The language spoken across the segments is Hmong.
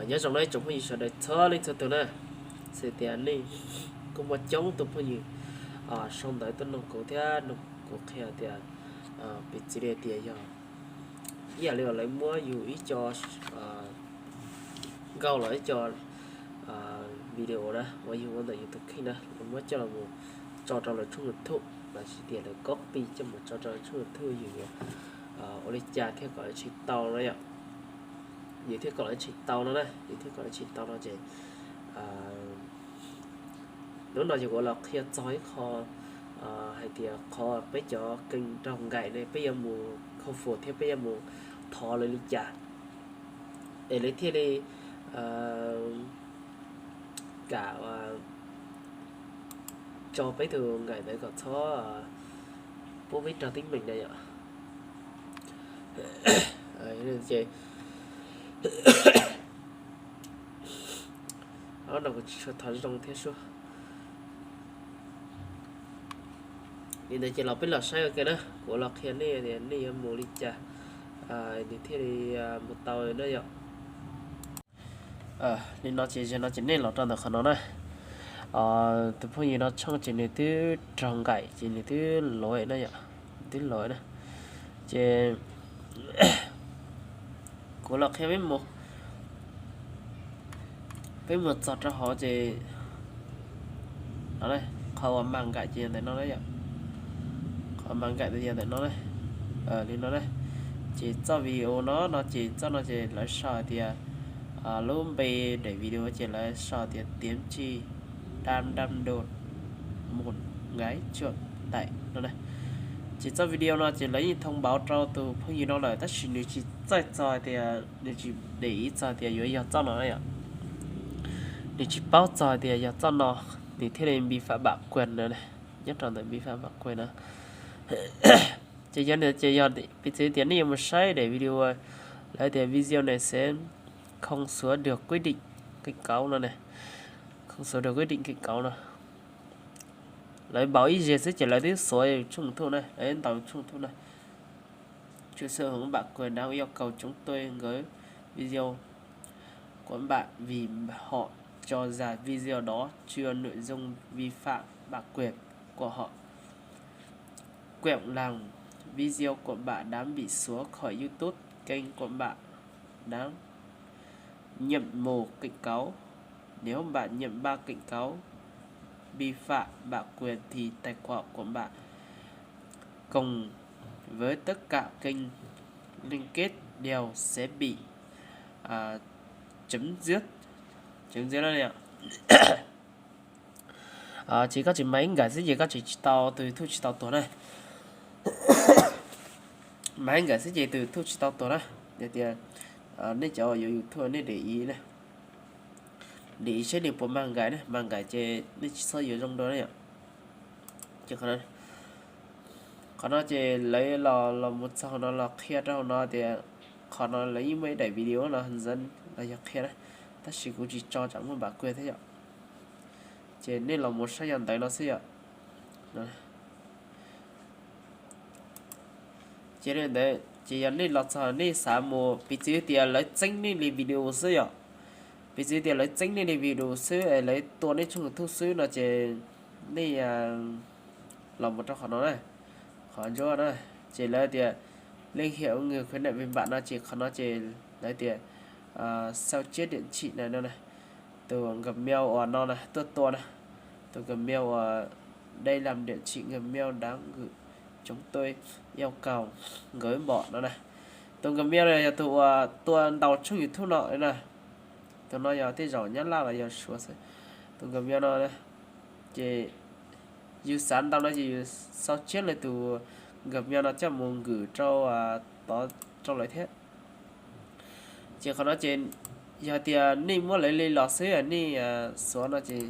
Nyob zoo na tsoom phooj ywg sawv daws txhua leej txhua tus na. Xws tias nej kuj muaj coob tus phooj ywg sau ntawv tuaj noog kuv thiab noog kuv qhia tias piv txwv li tias yog ib yam li uas lawv muab yus ib co nkauj los ib co video na uas yus ua ntawm yus tus kheej na, lawv muab coj los mus tso rau lawv tshooj YouTube los sis tias lawv copy coj mus tso rau lawv tshooj YouTube yus yuav ua li cas thiaj kom lawv tshaj tau no yom. Yus thiaj kom lawv tshaj tau no na, yus thiaj kom lawv tshaj tau no ces hnub no ces kuv los qhia txog ib qho hais tias qhov peb cov kênh raug nqaim ne peb yuav mus khau fus thiab peb yuav mus thov lawv li cas es lawv thiaj li kam tso peb tus nqaim ntawd kom txhob pub peb raug teeb meem na yom. Ces no kuv tsis tshua thov zoo thiab sub. Li ntawd ces los peb los saib ua ke na, kuv los qhia nej tias nej yuav mus li cas nws thiaj li mus tau na yom. Li no ces zaum no ces nej los rau ntawm qhov no na. Tus phooj ywg no tshooj ces nws twb raug nqaim ces nws twb lov na yom, twb lov na. Ces kuv los qhia peb mus, peb mus txog rau hauv ces qhov uas mag nqaim ces yog ntawm no na yom. Qhov mag nqaim ces yog ntawm no na. Li no na. Ces txoj video no no ces txoj no ces lawv sau hais tias lub npe daim video ces lawv sau tias tiêm chỉ đam đam đột một ngày triệu tệ no na. Ces txoj video no ces lawv yeej thông báo rau tus phooj ywg no lawm tab sis nws tsis txawj txog hais tias nws tsis để ý txog tias yuav yog txoj no na yom. Nws tsis paub txog hais tias yog txoj no, nws thiaj li vi phạm bản quyền no, nyob rau ntawm vi phạm bản quyền no. Ces yog ces yog piv txwv tias nej yuav mus saib daim video lawv tias video này sẽ không xóa được quyết định cảnh cáo no ne, không xóa được quyết định cảnh cáo no. Lawv ntaus ib zaug xwb ces lawv twb xóa tshooj YouTube na, lawv ntaus tshooj YouTube na. Chủ sở hữu bản quyền đã yêu cầu chúng tôi gửi video của bạn vì họ cho rằng video đó chứa nội dung vi phạm bản quyền của họ. Quẹo lòng, video của bạn đã bị xóa khỏi YouTube, kênh của bạn đã nhận một cảnh cáo. Nếu bạn nhận ba cảnh cáo vi phạm bản quyền thì tài khoản của bạn cùng với tất cả kênh liên kết đều sẽ bị à, chấm dứt. Chấm dứt no ces koj tsis mag ib nqaim xwb ces koj tsis tau, tus YouTube tsis tau tuag na. Mag ib nqaim xwb ces tus YouTube tsis tau tuag na. Yog tias nej cov yuav YouTube nej để ý na, để ý seb nws puas mag nqaim na, mag nqaim ces nej tsis txhob yuav zoo dua na yom. Ces qhov no ces lawv los los mus txog no los qhia rau hauv no tias qhov no lawv yeej muaj ib daim video no ntxeev los yog qhia na, tab sis kuv tsis tso tsam muaj bản quyền thiab yom. Ces nej los mus saib yog ntawd no xwb yom. Ces li ntawd ces yog nej los txog nej xav mus, piv txwv tias lawv txeeb nej li video xwb yom. Piv txwv tias lawv txeeb nej li video xwb es lawv tua nej tshooj YouTube xwb no ces nej los mus rau qhov no na, qhov ntsuab na, ces lawv tias liên hệ với người khiếu nại về bản no ces qhov no ces lawv tias sao chép địa chỉ no na, tus Gmail uas no na tuaj tua na, tus Gmail uas đây là địa chỉ Gmail đã gửi chúng tôi yêu cầu gửi bỏ no na. Tus Gmail no yog tus uas tua ntaus tshooj YouTube no na. Tus no yog tej zaum Nyab Laj los yog Suav xwb. Tus Gmail no na, ces yus xav ntau no ces yus sau tshiab lawv tus Gmail no coj mus gửi rau tod rau lawv thiab. Ces qhov no ces yog tias nej muab lawv li los xwb, nej xuav no ces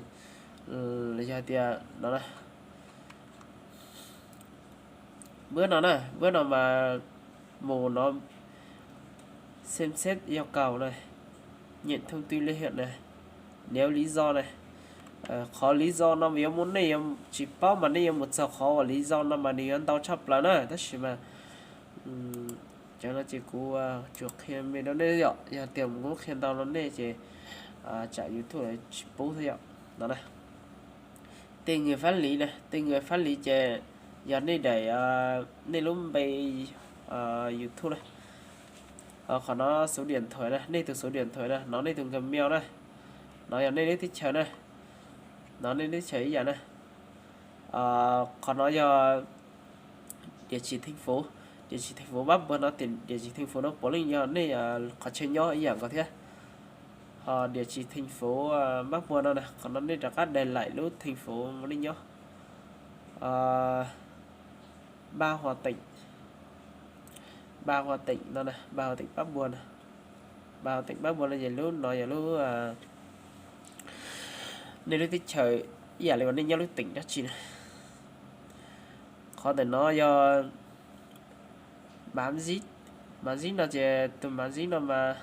yog tias no na, bước no na, bước no mas mus no xem xét yêu cầu này, nhận thông tin liên hệ này, nếu lý do này. Qhov lý do no mas yuav muaj nej yuav tsis paub mas nej yuav mus txog qhov uas lý do no mas nws yuav ntau tshaj plaws na, tab sis mas Cov no ces kuv tsuas qhia me rau nej yom, yog tias kuv qhia ntau rau nej ces tsam YouTube lawv tsis pub thiab yom. No na, tên người pháp lý na, tên người pháp lý ces yog nej daim, nej lub npe YouTube na. Qhov no số điện thoại na, nej tus số điện thoại na, no nej tus Gmail na, no yog nej lub teb chaws na, no nej lub teb chaws ib yam na. Qhov no yog địa chỉ thành phố, địa chỉ thành phố Bắc Buông no, địa chỉ thành phố no puav leej yog nej qhov chaw nyob ib yam nkaus thiab. Ho địa chỉ thành phố Bắc Buông no na, qhov no nej rov qab đăng lại lub thành phố uas nej nyob. Ba Hòa tỉnh, Ba Hòa tỉnh no na, Ba Hòa tỉnh Bắc Buông no. Ba Hòa tỉnh Bắc Buông no ces lub no yog lub nej lub teb chaws ib yam li uas nej nyob lub tỉnh dab tsi na. Qhov ntawm no yog Mab Zib, Mab Zib no ces tus Mab Zib no mas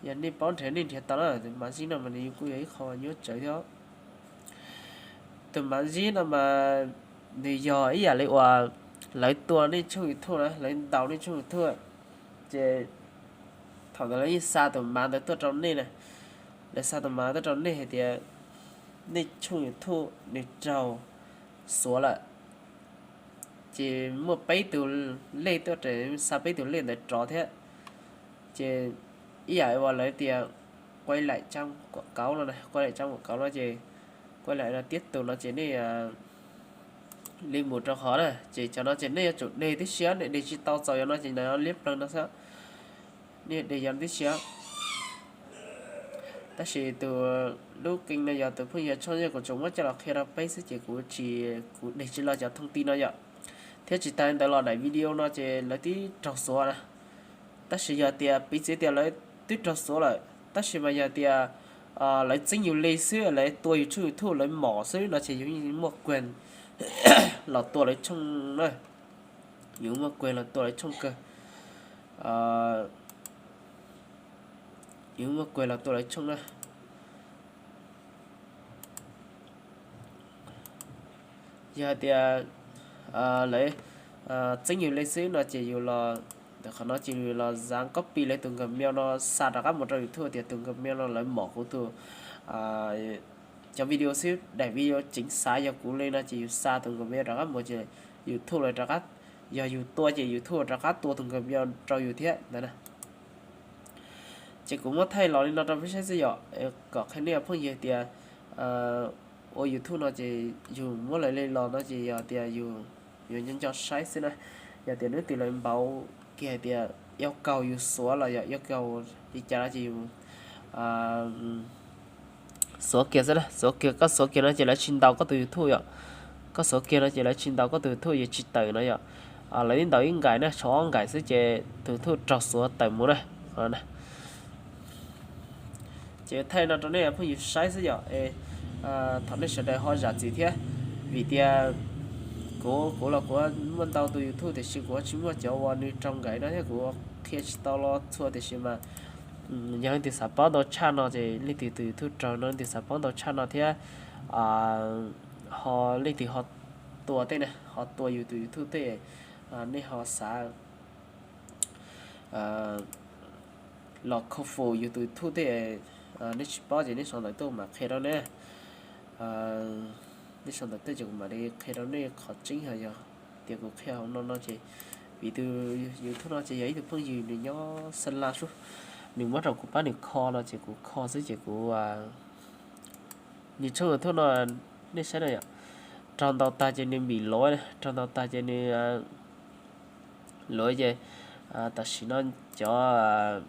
yog nej paub nrhiav nej nrhiav tau na, tus Mab Zib no mas nws kuj yog ib qho nyuaj tsawv thiab. Tus Mab Zib no mas nws yog ib yam li uas lawv tua nej tshooj YouTube na, lawv ntaus nej tshooj YouTube, ces thaum ntawd lawv yeej xa tus Mab ntawd tuaj rau nej na, lawv xa tus Mab tuaj rau nej hais tias nej tshooj YouTube nws raug xuav lawm, ces muaj peb tus lej tuaj, xa peb tus lej ntawd rov thiab. Ces ib yam uas lawv tias quay lại trang quảng cáo no, quay lại trang quảng cáo no ces quay lại no tiếp tục no ces nej li mus rau qhov na, ces cov no ces nej yuav tsum de tib si, nej de tsis tau txaus yog no ces nws liab plaws no xwb, nej de yog tib si. Tab sis tus lub kênh no yog tus phooj ywg Tshoj Nyiaj kuv tsuas muab coj los qhia rau peb xwb ces kuv tsis, kuv de tsis los cov thông tin no yom. Thiab tsis tas li ntawd los daim video no ces lawv twb raug xuav na. Tab sis yog tias piv txwv tias lawv twb raug xuav lawm tab sis mas yog tias lawv txeeb yus li xwb, lawv tua yus tshooj YouTube lawv mom xwb no ces yus yeej muaj quyền los tua lawv tshooj na. Yus muaj quyền los tua lawv tshooj kawg. Yus muaj quyền los tua lawv tshooj na. Yog hais tias lawv txeeb yus li xwb no ces yus los, ntawm qhov no ces yus los dán copy lawv tus Gmail no xa rov qab mus rau YouTube tias tus Gmail no lawv mom kuv tus cov video xwb, daim video chính xác yog kuv li no ces yus xa tus Gmail rov qab mus ces YouTube lawv rov qab, yog yus tua ces YouTube rov qab tua tus Gmail rau yus thiab ntawd na. Ces kuv muab thaij los li no rau peb saib xwb yom, kom qhia nej phooj ywg tias ua YouTube no ces yus muab lawv li los no ces yog tias yus, yus nco nco saib xwb na. Yog tias hnub twg lawv npau kiag hais tias yêu cầu yus xuav los yog yêu cầu li cas no ces yus xuav kiag xwb na, xuav kiag, koj xuav kiag no ces lawv tsis ntaus koj tus YouTube yom. Koj xuav kiag no ces lawv tsis ntaus koj tus YouTube, yus tsis tawm no yom. Lawv twb ntaus ib nkaim na, tshuav ob nkaim xwb ces tus YouTube raug xuav tawm mus na. Ces thaij no rau nej phooj ywg saib xwb yom. Thov nej sawv daws ho zam txim thiab, vim tias kuv, kuv los kuv muaj ntau tus YouTube tiam sis kuv tsis muaj cov uas nws raug nkaim no thiab kuv qhia tsis tau los txhua tiam sis mas yog leej twg xav paub ntau tshaj no ces leej twg tus YouTube raug no leej twg xav paub ntau tshaj no thiab ho leej twg ho tua tej na, ho tua yus tus YouTube tej, nej ho xav los khôi phục yus tus YouTube tej, nej tsis paub ces nej sau ntawv tuaj mam qhia rau nej. Nej sau ntawv tuaj ces kuv mam li qhia rau nej qhov tseeb, ho yog tias kuv qhia hauv no no ces vim tus YouTube no ces yog ib tug phooj ywg nws nyob Sơn La xwb, nws muab rau kuv pab nws kho no ces kuv kho xwb ces kuv, nws tshooj YouTube no nej saib no yom, raug ntaus tag ces nws npim luav, raug ntaus tag ces nws luav ces tam sim no cov,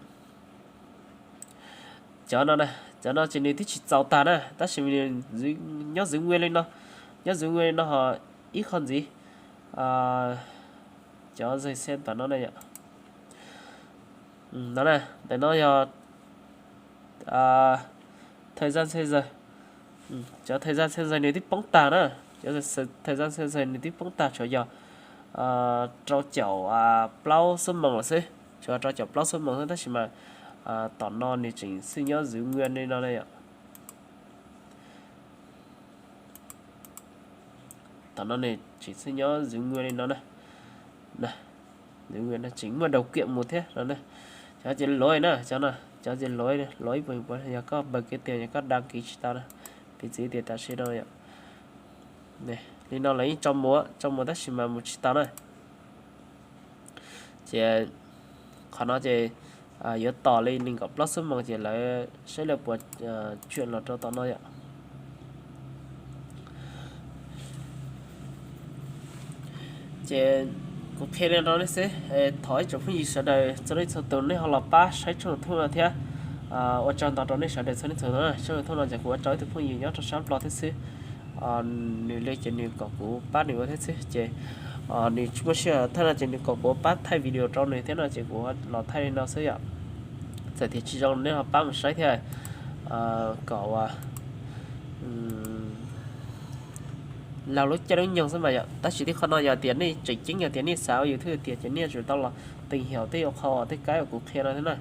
cov no na, cov no ces nws twb tsis txaus tag na tab sis nws nyob giữ nguyên li no, nyob giữ nguyên li no ho ib qho ntxiv, cov zej xeb tom no na yom. No na, ntawm no yog thời gian xây dựng. Cov thời gian xây dựng nws twb poob tag na, cov thời gian xây dựng nws twb poob tag, tshuav yog rau caum plaub xuab moos lawm xwb, tshuav rau caum plaub xuab moos xwb tab sis mas tom no nws tseem xwb nyob giữ nguyên li no na yom. Tom no nws tseem xwb nyob giữ nguyên li no na. Tseem muaj đầu kiện mus thiab no. Cov ces lov na, cov no, cov ces lov, lov ib puas, yog koj npawg kev tiag yog koj đăng ký tsis tau na. Piv txwv tias tam sim no yom, li no lawv yeej tso mus, tso mus tab sis mas mus tsis tau na. Ces qhov no ces yuav tos li nees nkaum plaub xuab moos ces lawv saib lawv puas tsuam los rau tom no yom. Ces kuv qhia li rau nej xwb, thov ib tsoom phooj ywg sawv daws txhua leej txhua tus nej ho los pab saib tshooj YouTube no thiab. Ua tsaug ntau rau nej sawv daws txhua leej txhua tus na. Tshooj YouTube no ces kuv ua rau ib tug phooj ywg nyob rau sab Nplog thiab xwb. Nws li ces nws kom kuv pab nws ua thiab xwb ces nws tsis muaj sij hawm thaij no ces nws kom kuv pab thaij video rau nws thiab no ces kuv los thaij li no xwb yom. Txawm tias tsis zoo nej ho pab mus saib thiab kom ua laug lub caij lub nyoog xwb mas yom. Tab sis tib qho no yog tias nej tseem ceeb yog tias nej xav ua YouTube tiag ces nej yuav tsum tau los tìm hiểu tej qho tej kab uas kuv qhia no thiab na.